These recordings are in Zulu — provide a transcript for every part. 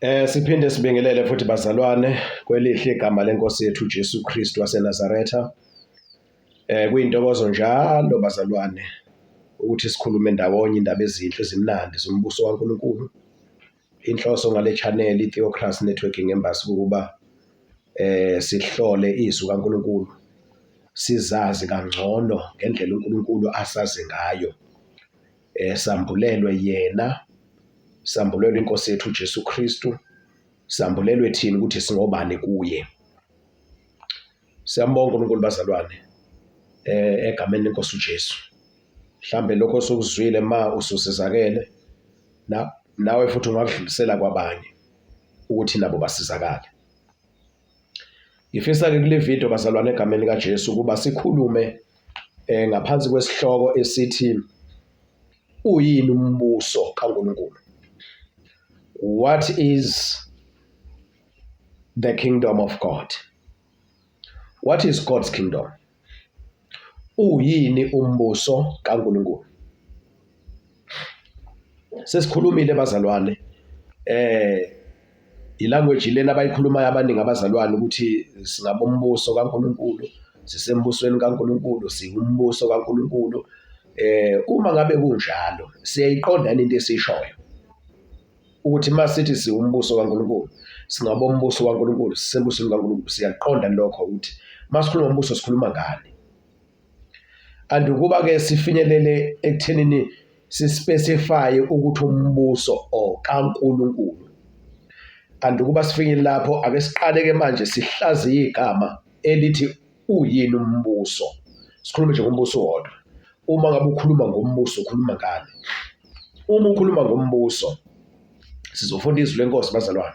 Siphinde sibingelele futhi bazalwane kwelihle igama lenkosi yethu uJesu Kristu waseNazaretha. Kuyintokozo njalo bazalwane ukuthi sikhulume ndawonye indaba ezinhle ezimnandi zombuso kaNkulunkulu. Inhloso ngale channel iTheocracy Networking Embassy ukuba sihlole izwi kaNkulunkulu sizazi kangcono ngendlela uNkulunkulu asazi ngayo. Sambulelwe yena, sambulelwe inkosi yethu uJesu Kristu, sambulelwe thina ukuthi singobani kuye. Siyambonga uNkulunkulu bazalwane egameni lenkosi uJesu. Mhlambe lokho osukuzwile ma ususizakele na nawe futhi ungakudlulisela kwabanye ukuthi nabo basizakale. Ngifisa ke kule video bazalwane egameni likaJesu ukuba sikhulume ngaphansi kwesihloko esithi uyini umbuso kaNkulunkulu. What is the kingdom of God? What is God's kingdom? Uyini umbuso kaNkulunkulu? Sesikhulumile bazalwane ilanguage lena abayikhulumayo abaningi abazalwane ukuthi singabombuso kaNkulunkulu, sisembusweni kaNkulunkulu, siwumbuso kaNkulunkulu. Uma ngabe kunjalo siyayiqonda into esishoyo ukuthi masithi siwumbuso kaNkulunkulu, singabombuso kaNkulunkulu, sisembusweni kaNkulunkulu, siyaqonda lokho ukuthi masikhuluma ngombuso sikhuluma ngani. Andukuba ke sifinyelele ekuthenini sispecify ukuthi umbuso okaNkulunkulu. Andukuba sifinyelele lapho ake siqale ke manje sihlaziye igama elithi uyini umbuso. Sikhulume nje ngombuso wodwa. Uma ngabe ukhuluma ngombuso ukhuluma ngani? Uma ukhuluma ngombuso sizofunda izwi lenkosi bazalwane.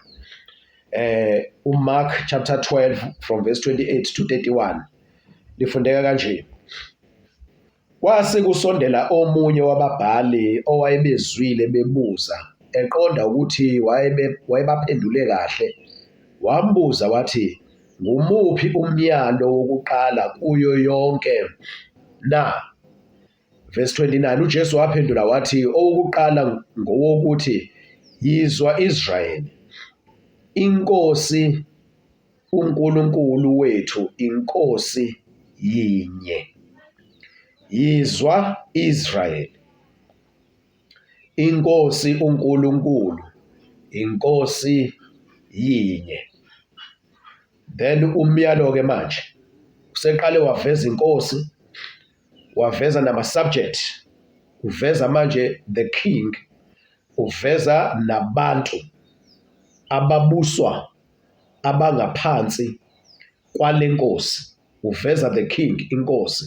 uMark chapter 12 from verse 28 to 31 lifundeka kanje. Kwase kusondela omunye wababhali owayebezwile bebuza, eqonda ukuthi wayebaphendule kahle, wambuza wathi, ngumuphi umyalo wokuqala kuyo yonke na? Verse 29, uJesu waphendula wathi, owokuqala ngowokuthi, yizwa Israyeli, iNkosi uNkulunkulu wethu iNkosi yinye. Yizwa Israyeli, iNkosi uNkulunkulu iNkosi yinye. Then umyalo ke manje useqale waveza inkosi, waveza nama subject, uveza manje the king, uveza nabantu ababuswa abangaphansi kwalenkosi, uveza the king, inkosi,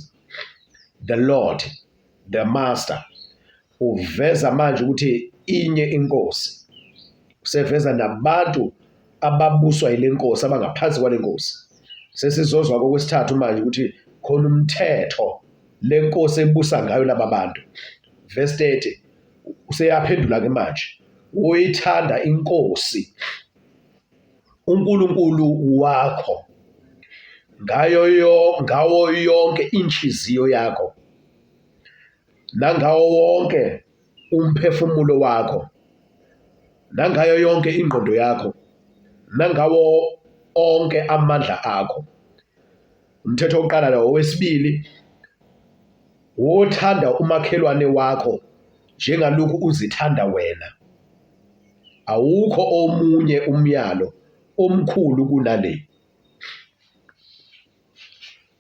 the lord, the master, uveza manje ukuthi inye inkosi, useveza nabantu ababuswa yilenkosi abangaphansi kwalenkosi. Sesizozwa kokwesithathu manje ukuthi khona umthetho lenkosi ebusa ngayo laba bantu. Verse 30 useyaphendula ke manje, uyithanda inkosi uNkulunkulu wakho ngayo yo ngawo yonke inhliziyo yakho nangawo wonke umphefumulo wakho nangayo yonke ingqondo yakho nangawo onke amandla akho. Umthetho wokuqala lo. Owesibili, wothanda umakhelwane wakho njengalokhu uzithanda wena. Awukho omunye umyalo omkhulu kunale.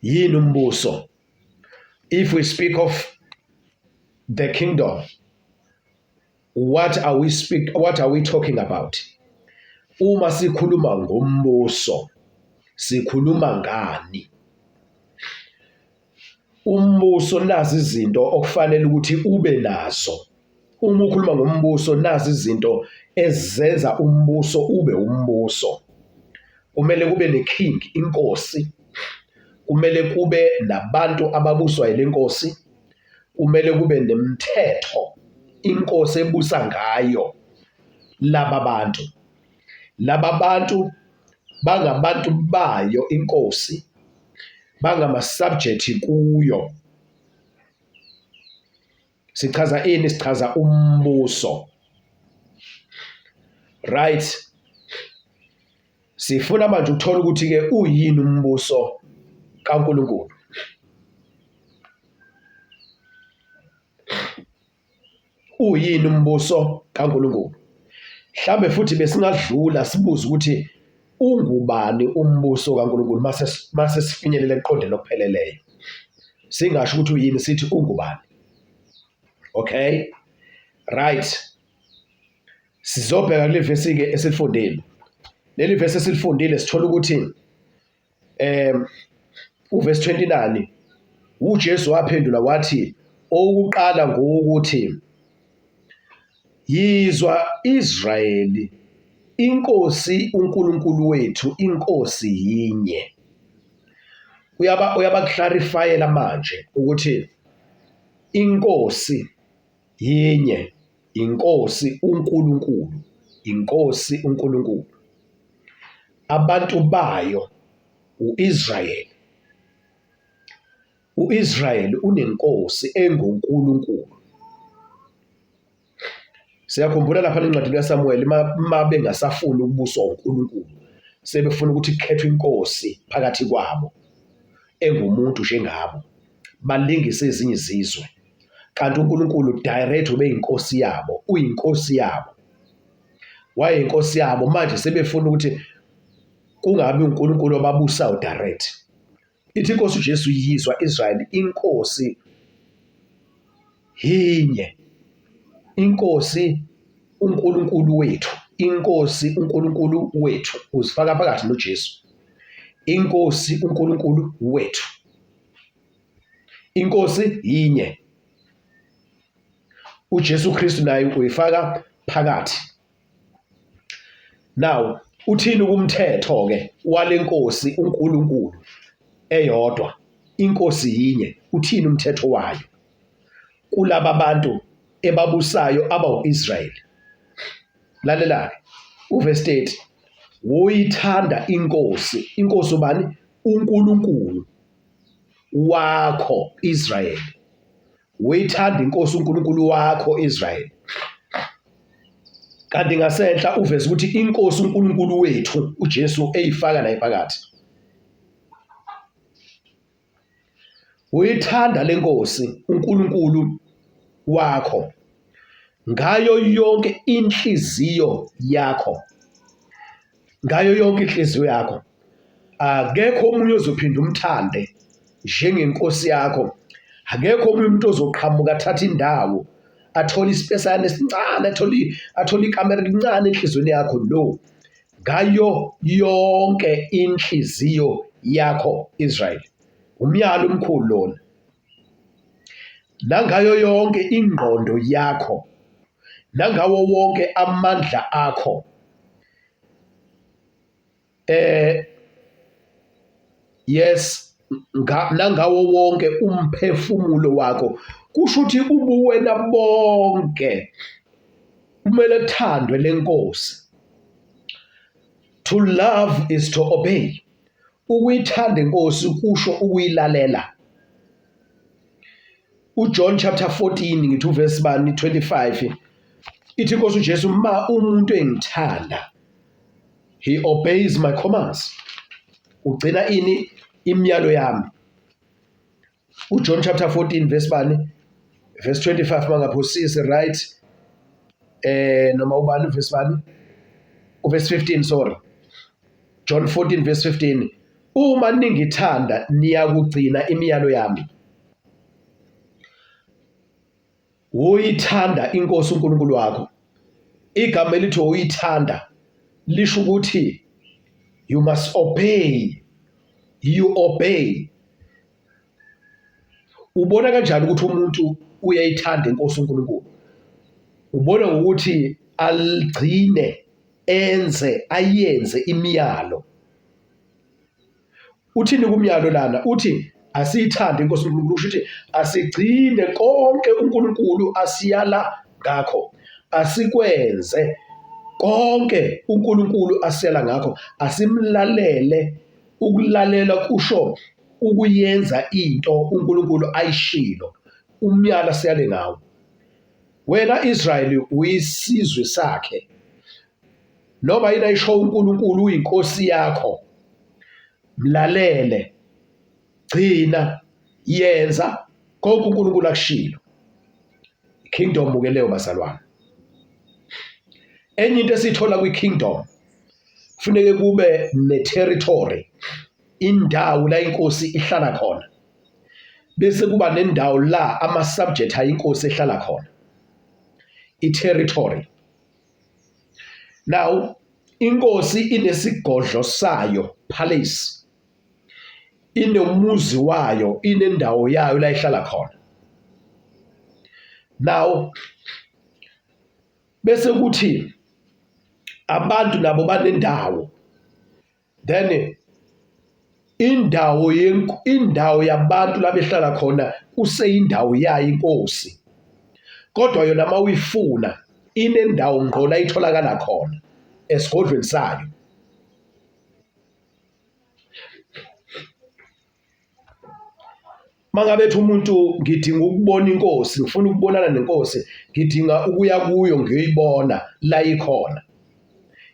Yini umbuso? If we speak of the kingdom, what are we talking about? Uma sikhuluma ngombuso, sikhuluma ngani? Umbuso nazi izinto okufanele ukuthi ube nazo. Uma ukhuluma ngombuso nazi izinto ezenza umbuso ube umbuso. Kumele kube neking, inkosi. Kumele kube nabantu ababuswa yile nkosi. Kumele kube nemithetho inkosi ebusa ngayo laba bantu. Laba bantu bangabantu bayo inkosi, bangama-subject kuyo. Sichaza ini? Sichaza umbuso. Right. Sifuna manje ukuthola ukuthi-ke uyini umbuso kaNkulunkulu. Uyini umbuso kaNkulunkulu? Mhlambe futhi besingadlula sibuze ukuthi ungubani umbuso kaNkulunkulu mase mase sifinyelele ekuqondeni okupheleleyo. Singasho ukuthi uyini sithi ungubani. Okay? Right. Sizobheka kule vesi ke esilifundile. Leli vesi esilifundile sithola ukuthi uvesi 29 uJesu waphendula wathi owokuqala ngowokuthi yizwa Israyeli inkosi uNkulunkulu wethu inkosi yinye. Uyaba uyabaclarifyela manje ukuthi inkosi yinye inkosi uNkulunkulu inkosi uNkulunkulu abantu bayo uIsrayeli. UIsrayeli unenkosi enguNkulunkulu. Siyakhumbula lapha encwadini kaSamuweli uma bengasafuni ukubuswa uNkulunkulu, sebefuna ukuthi kukhethwe inkosi phakathi kwabo engumuntu njengabo, balingise ezinye izizwe. Kanti uNkulunkulu direct ubeyinkosi yabo, uyinkosi yabo. Wayeyinkosi yabo, manje sebefuna ukuthi kungabi uNkulunkulu obabusayo direct. Ithi inkosi uJesu yizwa Israyeli inkosi yinye. Inkosi uNkulunkulu wethu, inkosi uNkulunkulu wethu uzifaka phakathi noJesu. Inkosi uNkulunkulu wethu. Inkosi yinye. uJesu Kristu naye uyifaka phakathi. Now uthini kumthetho ke walenkosi uNkulunkulu eyodwa inkosi yinye uthini umthetho wayo kulaba bantu ebabusayo abawu-Israyeli lalela-ke uvesi 30 woyithanda inkosi inkosi ubani uNkulunkulu wakho Israyeli Uyithanda inkosi uNkulunkulu wakho Israyeli. Kanti ngasenhla uveza ukuthi inkosi uNkulunkulu wethu uJesu eyifaka naye phakathi. Uyithanda lenkosi uNkulunkulu wakho ngayo yonke inhliziyo yakho. Ngayo yonke inhliziyo yakho. Akekho omunye ozophinda umthande njengenkosi yakho. Akekho omunye umuntu ozoqhamuka athathe indawo athole isipesana esincane athole athole ikamera elincane enhliziyweni yakho no. Ngayo yonke inhliziyo yakho Israyeli. Umyalo omkhulu lona. Nangayo yonke ingqondo yakho nangawo wonke amandla akho. Eh yes nangawo wonke umphefumulo wakho kusho ukuthi ubuwena bonke kumele kuthandwe lenkosi to love is to obey ukuyithanda inkosi kusho ukuyilalela uJohn chapter 14 ngithi uverse bani 25 ithi inkosi uJesu ma umuntu engithanda He obeys my commands. Ugcina ini imiyalo yami. UJohn chapter 14 verse bani? Verse 25 mangaphosisi right? Eh noma ubani verse bani? Uverse 15 sorry. John 14 verse 15 uma ningithanda niyakugcina imiyalo yami. Woyithanda inkosi uNkulunkulu wakho. Igama elithi woyithanda lisho ukuthi you must obey. You obey. Ubona kanjani ukuthi umuntu uyayithanda inkosi uNkulunkulu? Ubona ngokuthi aligcine enze ayenze imiyalo. Uthini kumyalo lana? Uthi asiyithande inkosi uNkulunkulu, kusho ukuthi asigcine konke uNkulunkulu asiyala ngakho, asikwenze konke uNkulunkulu asiyala ngakho, asimlalele. Ukulalela kusho ukuyenza into uNkulunkulu ayishilo, umyalo asiyale ngawo. Wena Israyeli uyisizwe sakhe. Noma yini ayisho uNkulunkulu uyinkosi yakho. Mlalele. Gcina yenza konke uNkulunkulu akushilo. Kingdom ke leyo bazalwane. Enye into esiyithola kwi-kingdom kufuneke kube ne-territory, indawo la inkosi ihlala khona. Bese kuba nendawo la ama-subject ayinkosi ehlala khona. I-territory. Now inkosi inesigodlo sayo, palace. Inomuzi wayo, inendawo yayo la ihlala khona. Now bese kuthi abantu nabo banendawo then indawo indawo yabantu labehlala khona kuseyindawo yayo inkosi kodwa yona uma uyifuna inendawo ngqo la itholakala khona esigodlweni sayo. Mangabe ethi umuntu ngidinga ukubona inkosi, ngifuna ukubonana nenkosi, ngidinga ukuya kuyo ngiyoyibona la ikhona.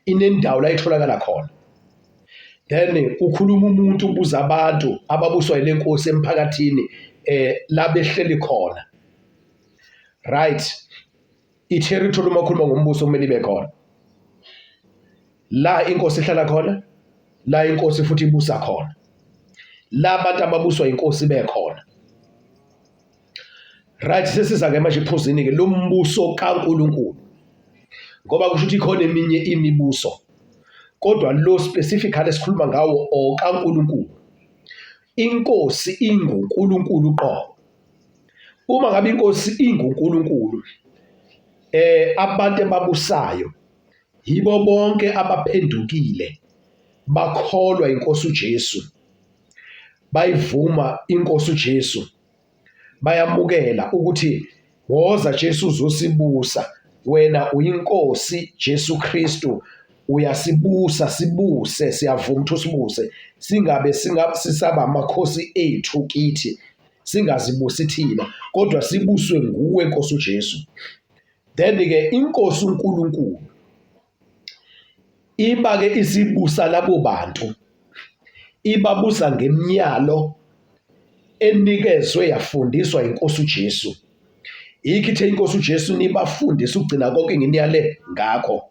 Inendawo la itholakala khona. Then kukhuluma umuntu ubuza abantu ababuswa yile nkosi emphakathini la behleli khona. Right. I-territory uma ukhuluma ngombuso kumele ibe khona. La inkosi ihlala khona, la inkosi futhi ibusa khona. La abantu ababuswa inkosi bekhona. Right, sesiza ke manje ephuzini ke lombuso kaNkuluNkulu. Ngoba kusho ukuthi ikhona eminye imibuso. Kodwa lo specifically esikhuluma ngawo okaNkuluNkulu. Inkosi inguNkulunkulu uqobo. Uma ngabe inkosi inguNkulunkulu abantu ababusayo yibo bonke abaphendukile bakholwa inkosi uJesu bayivuma inkosi uJesu bayamukela ukuthi woza Jesu uzosibusa wena uyinkosi Jesu Kristu uyasibusa sibuse siyavuma ukuthi usibuse singabe sisaba amakhosi ethu kithi singazibusi thina kodwa sibuswe nguwe Nkosi uJesu. Then ke inkosi uNkulunkulu iba ke isibusa labo bantu ibabusa ngemiyalo enikezwe yafundiswa inkosi uJesu. Yikho ithe inkosi uJesu nibafundise ukugcina konke nginiyale ngakho.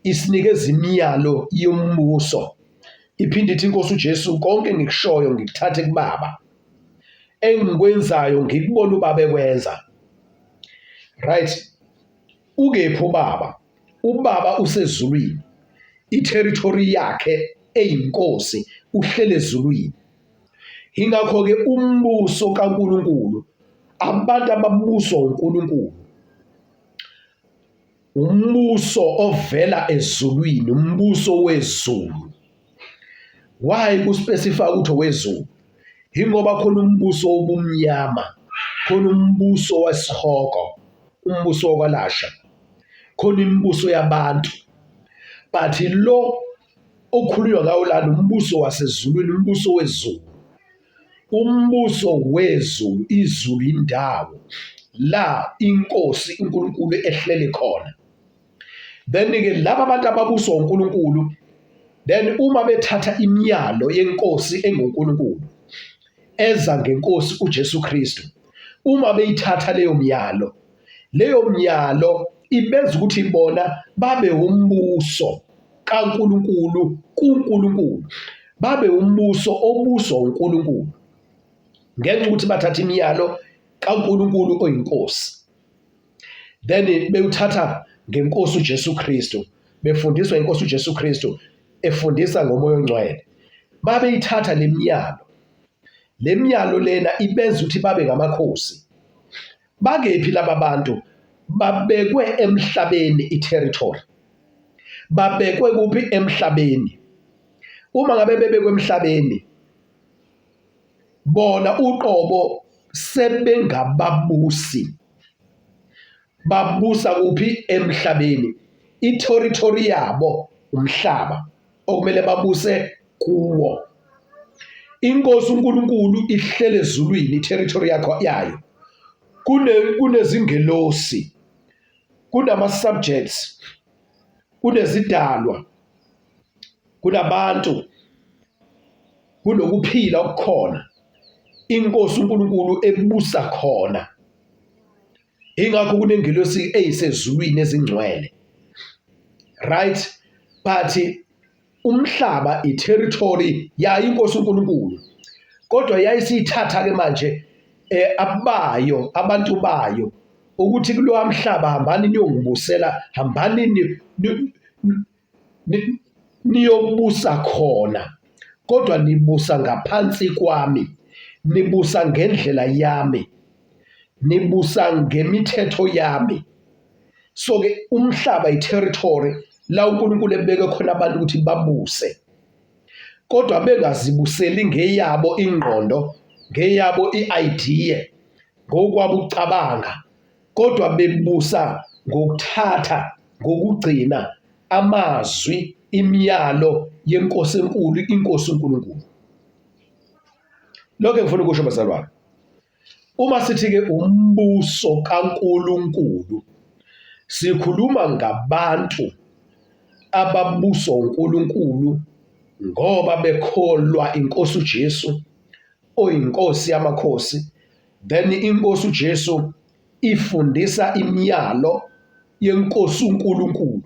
Isinikeza imiyalo yombuso. Iphinde ithi inkosi uJesu konke engikushoyo ngikuthathe kubaba. Engikwenzayo ngikubona ubaba ekwenza. Right. Ukephi ubaba? Ubaba usezulwini. I-territory yakhe eyinkosi uhlele ezulwini. Ingakho-ke umbuso kaNkulunkulu abantu ababuswa uNkulunkulu umbuso ovela ezulwini, umbuso wezulu. Why kuspecify ukuthi owezulu? Yingoba khona umbuso wobumnyama, khona umbuso wesihogo, umbuso wokwalasha, khona imibuso yabantu. But lo okhulunywa ngawo lana umbuso wasezulwini, umbuso wezulu. Umbuso wezulu, izulu indawo la inkosi uNkulunkulu ehleli khona. Then-ke laba bantu ababuswa uNkulunkulu then uma bethatha imiyalo yenkosi enguNkulunkulu eza ngenkosi uJesu Kristu, uma beyithatha leyo miyalo, leyo miyalo ibenza ukuthi bona babe umbuso kaNkulunkulu kuNkulunkulu, babe umbuso obuswa uNkulunkulu ngenxa ukuthi bathatha imiyalo kaNkulunkulu oyinkosi. Then bewuthatha ngenkosi uJesu Kristu, befundiswa inkosi uJesu Kristu efundisa ngomoya ongcwele. Babeyithatha lemiyalo. Lemiyalo lena ibenza ukuthi babe ngamakhosi. Bakephi laba bantu? Babekwe emhlabeni i-territory. Babekwe kuphi emhlabeni? Uma ngabe bebekwe emhlabeni bona uqobo sebengababusi. Babusa kuphi? Emhlabeni. I-territory yabo umhlaba okumele babuse kuwo. Inkosi uNkulunkulu ihlele ezulwini, i-territory yakho yayo. Kunezingelosi, kunama-subjects. Kunezidalwa, kunabantu, kunokuphila okukhona inkosi uNkulunkulu ebusa khona. Ingakho kunengelosi eyisezulwini ezingcwele. Right? But umhlaba i-territory yayo inkosi uNkulunkulu. Kodwa yayisiyithatha ke manje abayo abantu bayo ukuthi kulowa mhlaba hambani niyongibusela, hambani niyobusa khona, kodwa nibusa ngaphansi kwami, nibusa ngendlela yami, nibusa ngemithetho yami. So ke umhlaba i-territory la uNkulunkulu ebeke khona abantu ukuthi babuse, kodwa bengazibuseli ngeyabo ingqondo, ngeyabo i-idea, ngokwabo ukucabanga, kodwa bebusa ngokuthatha, ngokugcina amazwi, imiyalo yenkosi enkulu, inkosi uNkulunkulu. Lokho engifuna ukusho bazalwane, uma sithi-ke umbuso kaNkulunkulu, sikhuluma ngabantu ababuswa uNkulunkulu ngoba bekholwa inkosi uJesu oyinkosi yamakhosi. Then inkosi uJesu ifundisa imiyalo yenkosi uNkulunkulu.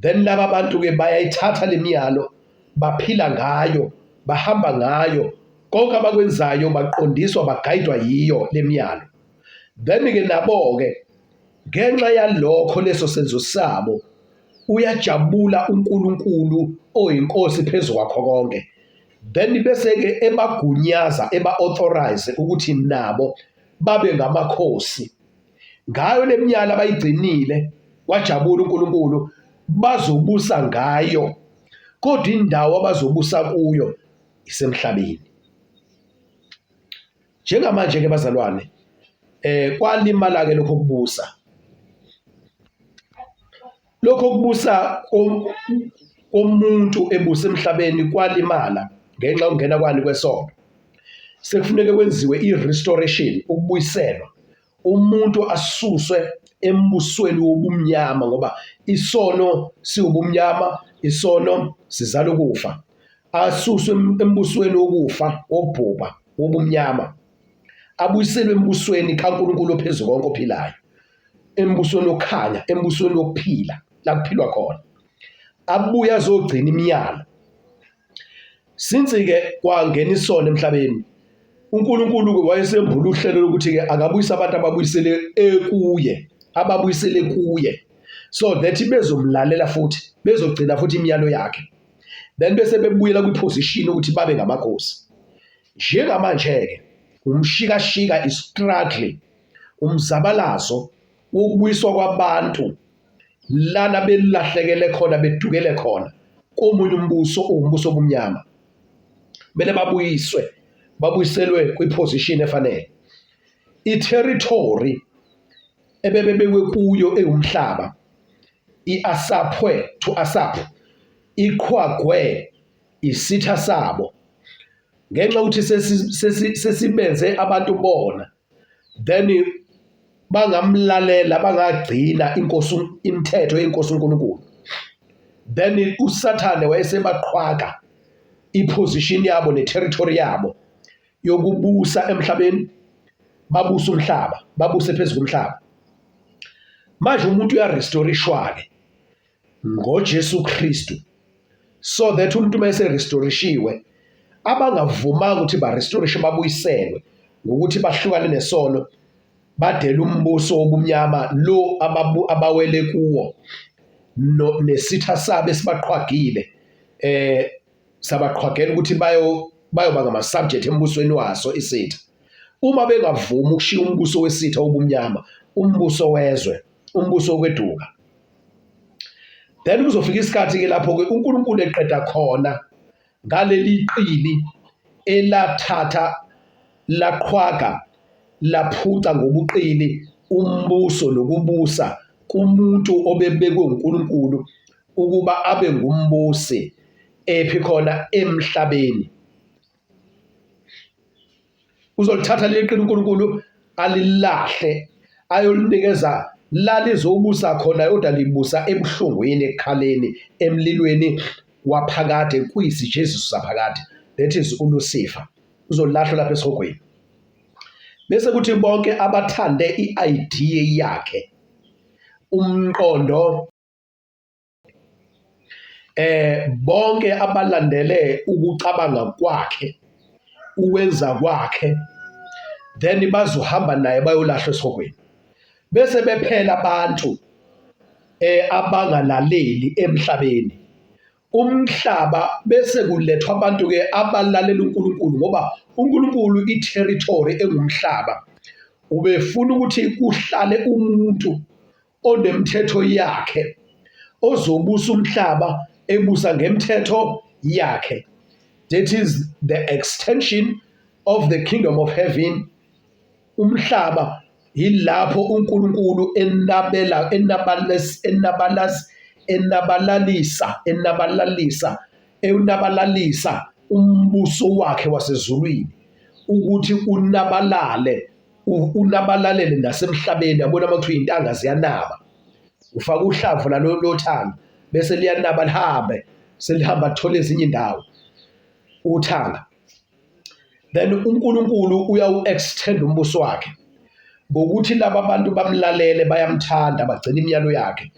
Then laba bantu-ke bayayithatha le miyalo, baphila ngayo, bahamba ngayo, konke abakwenzayo baqondiswa, bagayidwa yiyo le miyalo. Then-ke nabo-ke ngenxa yalokho leso senzo sabo, uyajabula uNkulunkulu oyinkosi phezu kwakho konke. Then bese-ke ebagunyaza, eba-authorize ukuthi nabo babe ngamakhosi. Ngayo le minyaka abayigcinile, wajabula uNkulunkulu, bazobusa ngayo. Kodwa indawo abazobusa kuyo isemhlabeni. Njengamanje ke bazalwane, kwalimala ke lokho kubusa. Lokho kubusa komuntu ebusa emhlabeni kwalimala ngenxa yokungena kwani kwesono. Sekufuneke kwenziwe i-restoration, ukubuyiselwa. Umuntu asuswe embusweni wobumnyama, ngoba isono siwubumnyama, isono sizala ukufa. Asuswe embusweni wokufa, wokubhubha, wobumnyama, abuyiselwe embusweni kaNkulunkulu ophezu konke ophilayo, embusweni wokukhanya, embusweni wokuphila, la kuphilwa khona. Abuye azogcina imiyalo. Since-ke kwangena isono emhlabeni, uNkulunkulu-ke wayesembula uhlelo lokuthi-ke akabuyise abantu ababuyisele ekuye, ababuyisele kuye, so that bezomlalela futhi, bezogcina futhi imiyalo yakhe. Then bese bebuyela kwiposition ukuthi babe ngamakhosi. Njengamanje-ke umshikashika i-struggle, umzabalazo wokubuyiswa kwabantu lana belahlekele khona, bedukele khona komunye umbuso owumbuso obumnyama. Kumele babuyiswe, babuyiselwe kwiposition efanele. I-territory ebebebekwe kuyo ewumhlaba, i-Asapwe to Asap, iqhwagwe isitha sabo ngenxa yokuthi sesibenze abantu bona, then bangamlalela, bangagcina inkosi, imithetho yenkosi uNkulunkulu. Then uSathane wayesebaqhwaga iposition yabo neterritory yabo yokubusa emhlabeni, babusa umhlaba, babuse phezu komhlaba. Manje umuntu uyarestorishwa-ke ngoJesu Kristu, so that umuntu uma eserestorishiwe, abangavumanga ukuthi barestorishe, babuyiselwe ngokuthi bahlukane nesono, badele umbuso wobumnyama lo abawele kuwo nesitha sabo esibaqhwagile, sabaqhwagela ukuthi bayoba ngama-subject embusweni waso isitha. Uma bengavumi ukushiya umbuso wesitha wobumnyama, umbuso wezwe, umbuso wokweduka, then kuzofika isikhathi-ke lapho-ke uNkulunkulu eqeda khona ngaleli qili elathatha laqhwaga laphuca ngobuqili umbuso nokubusa kumuntu obebekwe uNkulunkulu ukuba abe ngumbusi ephi khona emhlabeni. Uzolithatha leli qili uNkulunkulu alilahle, ayolinikeza Lalizobusa khona kodwa libusa ebuhlungwini, ekukhaleni, emlilweni waphakade kuyisijeziso saphakade. That is uLucifer. Uzolahlwa lapha esihogweni. Bese kuthi bonke abathande i-idea yakhe, umqondo bonke abalandele ukucabanga kwakhe, ukwenza kwakhe, then bazohamba naye bayolahlwa esihogweni. Bese bephela abantu abangalaleli emhlabeni. Umhlaba bese kulethwa abantu ke abalalela uNkulunkulu ngoba uNkulunkulu i-territory engumhlaba ubefuna ukuthi kuhlale umuntu onemithetho yakhe ozobusa umhlaba ebusa ngemithetho yakhe. That is the extension of the kingdom of heaven. Umhlaba yilapho uNkulunkulu enabela enabales enabalas enabalalisa enabalalisa enabalalisa umbuso wakhe wasezulwini ukuthi unabalale unabalalele nasemhlabeni. Yabona uma kuthiwa iy'ntanga ziyanaba, ufaka uhlamvu lalo lothanga bese liyanaba lihambe selihamba lithole ezinye indawo uthanga. Then uNkulunkulu uyawu-extend umbuso wakhe ngokuthi laba bantu bamlalele, bayamthanda, bagcina imiyalo yakhe,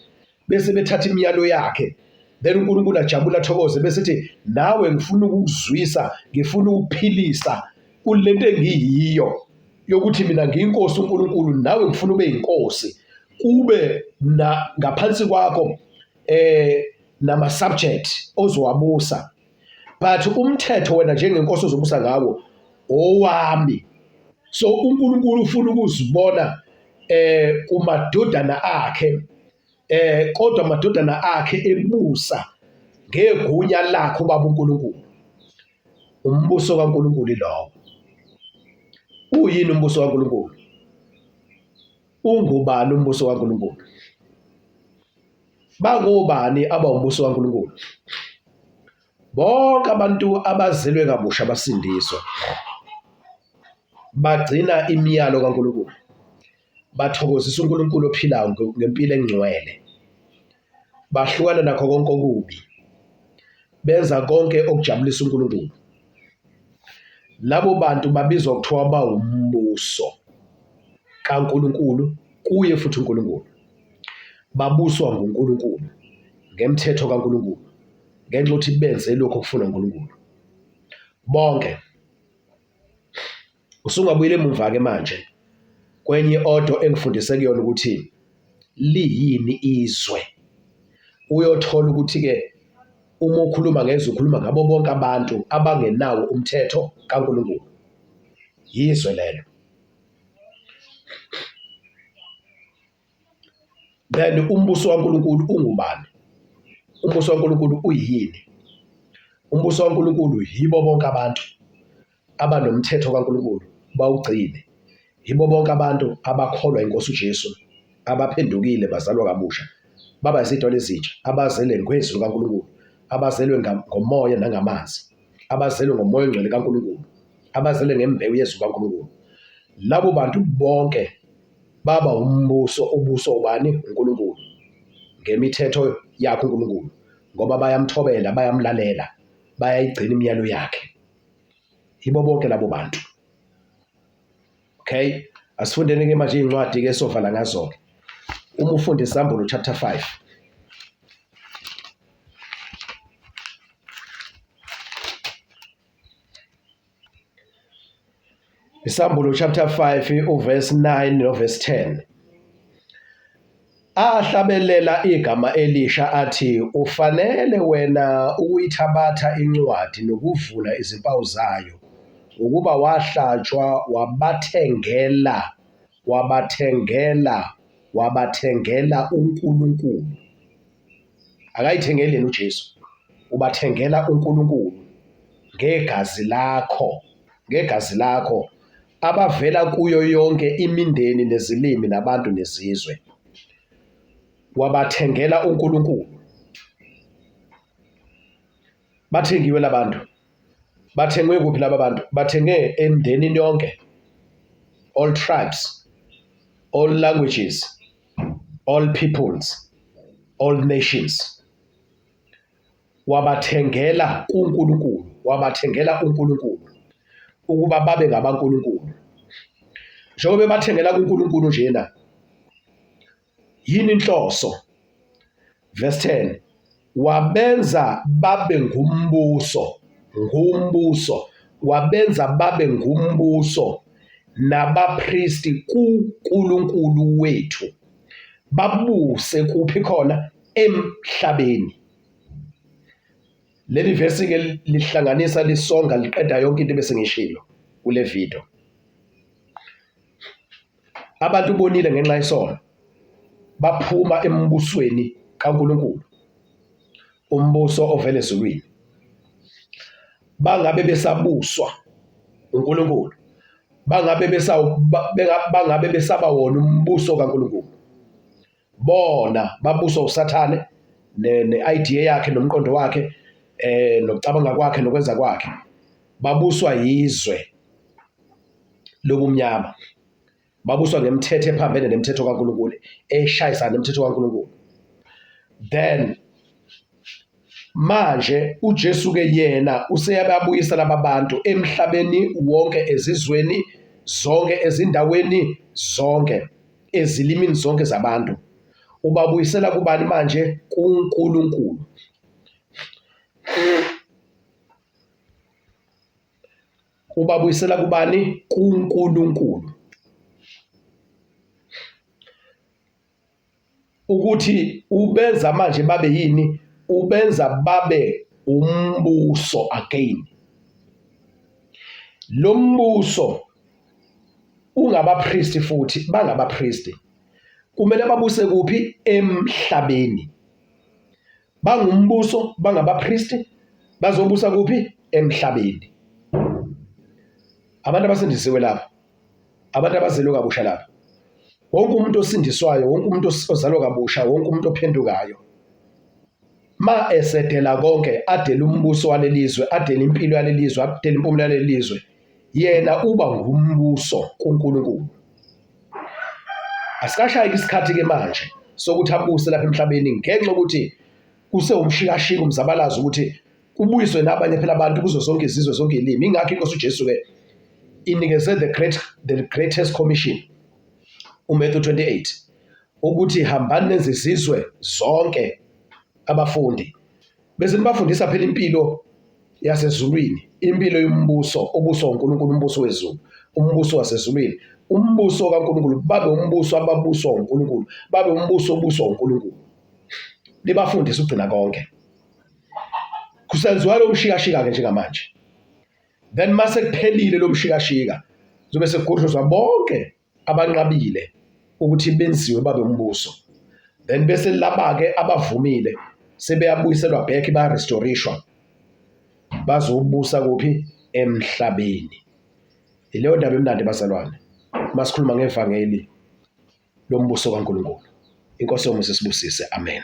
bese bethatha imiyalo yakhe, then uNkulunkulu ajabule athokoze bese ethi nawe ngifuna ukukuzwisa, ngifuna ukukuphilisa kulento engiyiyo yokuthi mina ngiyinkosi uNkulunkulu, nawe ngifuna ube yinkosi, kube na ngaphansi kwakho nama subject ozowabusa, but umthetho wena njengenkosi ozobusa ngawo owami. So uNkulunkulu ufuna ukuzibona kumadodana akhe, kodwa amadodana akhe ebusa ngegunya lakhe ubaba uNkulunkulu. Umbuso kaNkulunkulu ilowo. Uyini umbuso kaNkulunkulu? Ungubani umbuso kaNkulunkulu? Bangobani abawumbuso kaNkulunkulu? Bonke abantu abazelwe kabusha basindiswa, bagcina imiyalo kaNkulunkulu, bathokozisa uNkulunkulu ophilayo ngempilo engcwele, bahlukana nakho konke okubi, benza konke okujabulisa uNkulunkulu. Labo bantu babizwa kuthiwa bawumbuso kaNkulunkulu, kuye futhi uNkulunkulu. Babuswa nguNkulunkulu ngemthetho kaNkulunkulu ngenxa yokuthi benze lokho okufunwa uNkulunkulu. Bonke. Usungabuyela emuva-ke manje kwenye i-odo engifundise kuyona ukuthi liyini izwe. Uyothola ukuthi-ke uma ukhuluma ngezwe ukhuluma ngabo bonke abantu abangenawo umthetho kaNkulunkulu. Yizwe lelo. Then umbuso kaNkulunkulu ungubani? Umbuso kaNkulunkulu uyini? Umbuso kaNkulunkulu yibo bonke abantu abanomthetho kaNkulunkulu bawugcine. Yibo bonke abantu abakholwa inkosi uJesu, abaphendukile bazalwa kabusha, baba izidalwa ezintsha, abazelwe ngezwi likaNkulunkulu, abazelwe ngomoya nangamanzi, abazelwe ngomoya ongcwele kaNkulunkulu, abazelwe ngembewu yezwi kaNkulunkulu. Labo bantu bonke baba umbuso obuswa ubani? UNkulunkulu, ngemithetho yakhe uNkulunkulu, ngoba bayamthobela, bayamlalela, bayayigcina imiyalo yakhe. Yibo bonke labo bantu. Okay, asifundeni ke manje iy'ncwadi ke sovala ngazo-ke. Uma ufunda Isambulo chapter 5. Isambulo chapter 5 uverse 9 noverse 10. Ahlabelela igama elisha athi, ufanele wena ukuyithabatha incwadi nokuvula izimpawu zayo, ngokuba wahlatshwa wabathengela, wabathengela, wabathengela uNkulunkulu. Akayithengeli yena uJesu, ubathengela uNkulunkulu ngegazi lakho, ngegazi lakho, abavela kuyo yonke imindeni nezilimi nabantu nezizwe. Wabathengela uNkulunkulu. Bathengiwe labantu. Bathengwe kuphi laba bantu? Bathenge emndenini yonke. All tribes, all languages. All peoples, all nations. Wabathengela kuNkulunkulu, wabathengela uNkulunkulu ukuba babe ngabaNkulunkulu. Njengoba ebathengela kuNkulunkulu njena, yini inhloso? Verse 10 wabenza babe ngumbuso, ngumbuso, wabenza babe ngumbuso nabapristi kuNkulunkulu wethu, babuse kuphi khona? Emhlabeni. Leli vesi ke lihlanganisa lisonga liqeda yonke into bese ngishilo kule video. Abantu bonile ngenxa yesono, baphuma embusweni kaNkulunkulu, umbuso ovela ezulwini. Bangabe besabuswa uNkulunkulu, bangabe besa bangabe besaba wona umbuso kaNkulunkulu. Bona babuswa uSathane ne-idea yakhe nomqondo wakhe nokucabanga kwakhe nokwenza kwakhe. Babuswa yizwe lobumnyama. Babuswa ngemithetho ephambene nemithetho kaNkulunkulu, eshayisana nemithetho kaNkulunkulu. Then manje uJesu ke yena useyababuyisa laba bantu emhlabeni wonke, ezizweni zonke, ezindaweni zonke, ezilimini zonke zabantu. Ubabuyisela kubani manje? KuNkulunkulu. Ubabuyisela kubani? KuNkulunkulu. Ukuthi ubenza manje babe yini? Ubenza babe umbuso again. Lo mbuso ungabapristi futhi bangabapristi. Kumele babuse kuphi? Emhlabeni. Bangumbuso, bangabapristi, bazobusa kuphi? Emhlabeni. Abantu abasindisiwe lapha, abantu abazelwe kabusha lapha. Wonke umuntu osindiswayo, wonke umuntu ozalwa kabusha, wonke umuntu ophendukayo, ma esedela konke, adele umbuso walelizwe, adele impilo yalelizwe, adele impumelo yalelizwe, yena uba ngumbuso kuNkulunkulu. Asikashayeki isikhathi-ke manje sokuthi abuse lapha emhlabeni ngenxa yokuthi kusewumshikashika umzabalazo ukuthi kubuyiswe nabanye phela abantu kuzo zonke izizwe zonke izilimi. Ingakho inkosi uJesu-ke inikeze the greatest commission uMatthew 28 ukuthi hambani nenze izizwe zonke abafundi bese nibafundisa phela impilo yasezulwini, impilo yombuso obuswa uNkulunkulu, umbuso wezulu, umbuso wasezulwini, umbuso kaNkulunkulu, babe umbuso ababuswa uNkulunkulu, babe umbuso obuswa uNkulunkulu. Nibafundise ukugcina konke. Kusenziwa lo mshikashika-ke njengamanje. Then mase kuphelile lo mshikashika, zobe sekugudluzwa bonke abanqabile ukuthi benziwe babe umbuso. Then bese laba-ke abavumile sebeyabuyiselwa back, bayarestorishwa, bazobusa kuphi? Emhlabeni. Ileyo ndaba emnandi bazalwane, masikhuluma ngevangeli lombuso kaNkulunkulu. Inkosi yomusa isibusise. Amen.